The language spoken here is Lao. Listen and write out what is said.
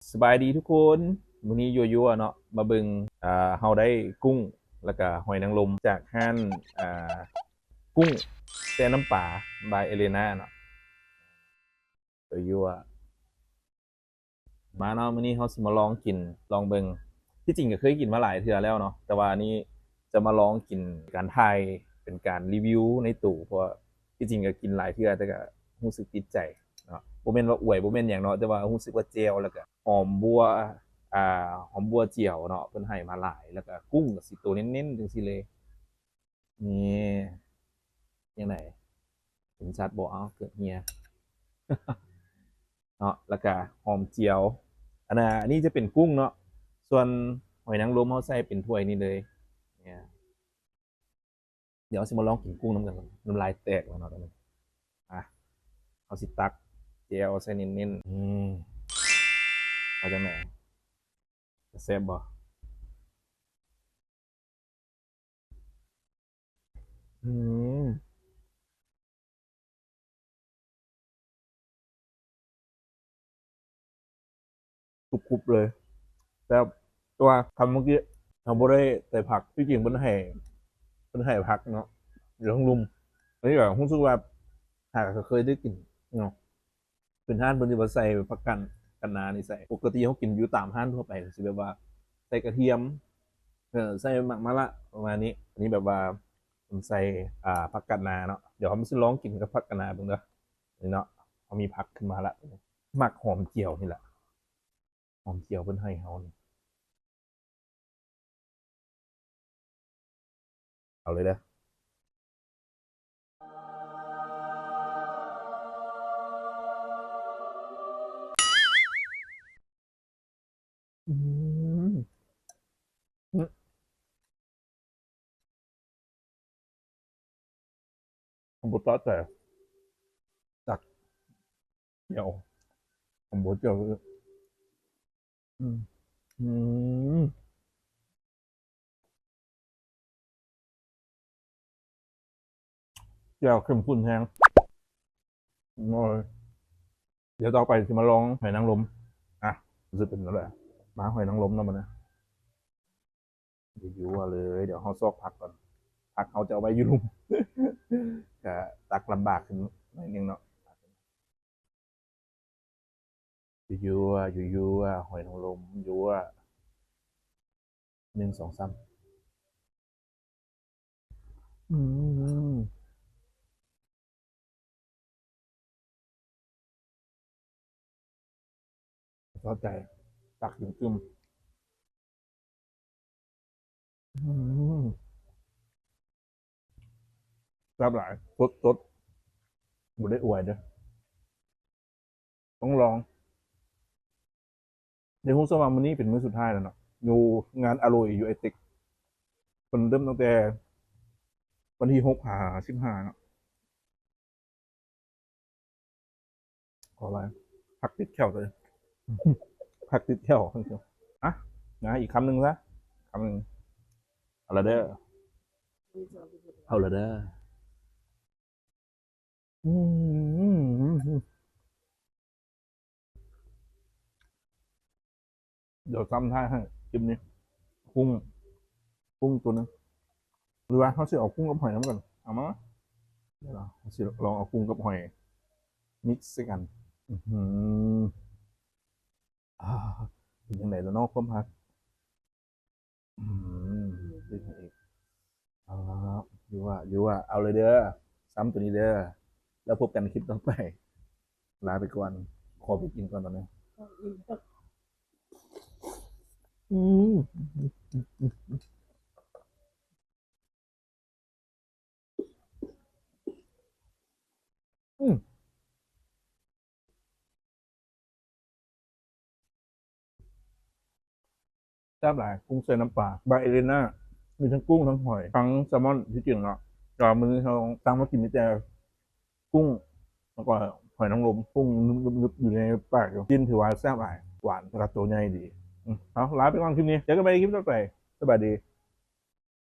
ສະບາຍດີທຸກຄົນ, ມື້ນີ້ຍົວໆເນາະ ມາເບິ່ງ ອ່າ ເຮົາໄດ້ກຸ້ງ ແລ້ວກະຫອຍນາງລົມຈາກຮ້ານ ອ່າ ກຸ້ງແຊ່ນ້ຳປາ ບາຍເອເລນາເນາະ. ໄປຢູ່ວ່າ ມາເນາະ, ມື້ນີ້ເຮົາຊິມາລອງກິນ ລອງເບິ່ງ. ທີ່ຈິງກໍເຄີຍກິນມາຫຼາຍເທື່ອແລ້ວເນາະ, ແຕ່ວ່າອັນນີ້ຈະມາລອງກິນ ການຖ່າຍເປັນການຣີວິວໃນໂຕ, ເພາະວ່າທີ່ຈິງກໍກິນຫຼາຍເທື່ອ ແຕ່ກໍຮູ້ສຶກຕິດໃຈເນາະ. ບໍ່ແມ່ນວ່າອວຍ ບໍ່ແມ່ນຫຍັງເນາະ, ແຕ່ວ່າຮູ້ສຶກວ່າແຈ່ວ ແລ້ວກໍຫອມບົ່ວ ອ່າ ຫອມບົ່ວຈຽວເນາະ ເພິ່ນໃຫ້ມາຫຼາຍ, ແລ້ວກໍກຸ້ງກໍຊິໂຕເນັ້ນໆ ຈັ່ງຊີ້ເລີຍ. ນີ້ ຈັ່ງໃດ ເຫັນຊັດບໍ່? ເອົາ ເກືອບເຮຍ ເນາະ. ແລ້ວກະຫອມຈຽວ, ອັນນ່າ ອັນນີ້ຈະເປັນກຸ້ງເນາະ, ສ່ວນຫອຍນາງລົມເຮົາໃສ່ເປັນຖ້ວຍນີ້ເລີຍເນຍ. ດຽວເຮົາຊິມາລອງກິນກຸ້ງນຳກັນ, ນ້ຳລາຍແຕກແລ້ວເນາະຕອນນີ້. ອ່ະ ເຮົາຊິຕັກແຈ່ວໃສ່ເນັ້ນໆ. ອືມ ເອົາຈັ່ງໃດ? ຈະແຊບບໍ່? ອືມ ກຣຸບໆເລີຍ ແຊບ. ແຕ່ວ່າຄຳເມື່ອກີ້ເຮົາບໍ່ໄດ້ໃສ່ຜັກ, ທີ່ຈິງເພິ່ນໃຫ້ ເພິ່ນໃຫ້ຜັກເນາະ ຢູ່ທາງລຸ່ມ. ອັນນີ້ກໍຮູ້ສຶກວ່າຫາກໍເຄີຍໄດ້ກິນເນາະ. ເປັນຮ້ານເພິ່ນຊິບໍ່ໃສ່ຜັກກາດ ກາດນານີ້ໃສ່. ປົກກະຕິເຮົາກິນຢູ່ຕາມຮ້ານທົ່ວໄປ ຊິແບບວ່າໃສ່ກະທຽມ ເອີ ໃສ່ໝາກມະລະປະມານນີ້. ອັນນີ້ແບບວ່າເພິ່ນໃສ່ ອ່າ ຜັກກາດນາເນາະ. ດຽວເຮົາມາຊິລອງກິນກັບຜັກກາດນາເບິ່ງເດີ. ນີ້ເນາະ ເຮົາມີຜັກຂຶ້ນມາລະ, ໝາກຫອມຈຽວນີ້ລະ. ຫອມຈຽວເພິ່ນໃຫ້ເຮົານີ້ ເອົາເລີຍເດີ. ອືມ ຫອມບົວຕອດແທ້ ຈັດ ດຽວ ຫອມບົວຈຽວ ອືມ ອືມ ແຈ່ວເຂັ້ມຂຸ້ນແຮງ. ໂອ້ຍ ດຽວຕໍ່ໄປຊິມາລອງຫອຍນາງລົມ. ອ່ະ ຊິເປັນແນວໃດ? ມາຫອຍນາງລົມເນາະບັດນີ້. ໄປຢູ່ວ່າເລີຍ, ດຽວເຮົາຊອກຜັກກ່ອນ, ຜັກເຮົາຈະເອົາໄວ້ຢູ່ລຸ່ມ ກະຕັກລຳບາກຂຶ້ນໜ້ອຍໜຶ່ງເນາະ. ຢູ່ໆ ຢູ່ໆ ຫອຍນາງລົມຢູ່ ໜຶ່ງ ສອງ ສາມ. ອືມ ຊອບໃຈ ຕັກກິນຕື່ມ. ອືມ ແຊບຫຼາຍ ສົດໆ ບໍ່ໄດ້ອວຍເດີ້ ຕ້ອງລອງ. ໄດ້ຮູ້ຊະວ່າມື້ນີ້ເປັນມື້ສຸດທ້າຍແລ້ວເນາະ ຢູ່ງານອາໂລຍຢູ່ໄອເຕັກ ເພິ່ນເລີ່ມຕັ້ງແຕ່ວັນທີຫົກຫາສິບຫ້າເນາະ. ຂໍອະໄພ ຜັກຕິດແຂ້ວເລີຍ ຜັກຕິດແຂ້ວ. ອ່ະ ນະ ອີກຄຳໜຶ່ງຊະ ຄຳໜຶ່ງ. ເອົາລະເດີ ເອົາລະເດີ. ອືມ ດຽວຊ້ຳທ້າຍໃຫ້ ຄລິບນີ້ ກຸ້ງ ກຸ້ງຕົວໜຶ່ງ ຫຼືວ່າເຮົາຊິເອົາກຸ້ງກັບຫອຍນຳກັນ? ເອົາມາ ດຽວເຮົາຊິລອງເອົາກຸ້ງກັບຫອຍມິກໃສ່ກັນ. ອື ອ່າ ເປັນຈັ່ງໃດລະເນາະຄວາມຮັກ? ອືມ ຕື່ມອີກ ອ່າ ຢູ່ວ່າ ຢູ່ວ່າ ເອົາເລີຍເດີ ຊ້ຳຕົວນີ້ເດີ. ແລ້ວພົບກັນຄລິບຕໍ່ໄປ ລາໄປກ່ອນ ຂໍໄປກິນກ່ອນຕອນນີ້. ອືມ ອືມ ແຊບຫຼາຍ ກຸ້ງແຊ່ນ້ຳປາ ບາຍເອເລນາ ມີທັງກຸ້ງ ທັງຫອຍ ທັງແຊລມອນ. ທີ່ຈິງເນາະ ແຕ່ວ່າມື້ນີ້ເຮົາສັ່ງມາກິນມີແຕ່ກຸ້ງ ແລ້ວກໍຫອຍນາງລົມ ປຸ້ງງຶບໆຢູ່ໃນປາກຢູ່. ກິນຖືວ່າແຊບຫຼາຍ ຫວານ ແລ້ວກໍໂຕໃຫຍ່ດີ. ອືມ ເອົາ ລາໄປກ່ອນຄລິບນີ້ ເຈີກັນໃໝ່ໃນຄລິບຕໍ່ໄປ. ສະບາຍດີ.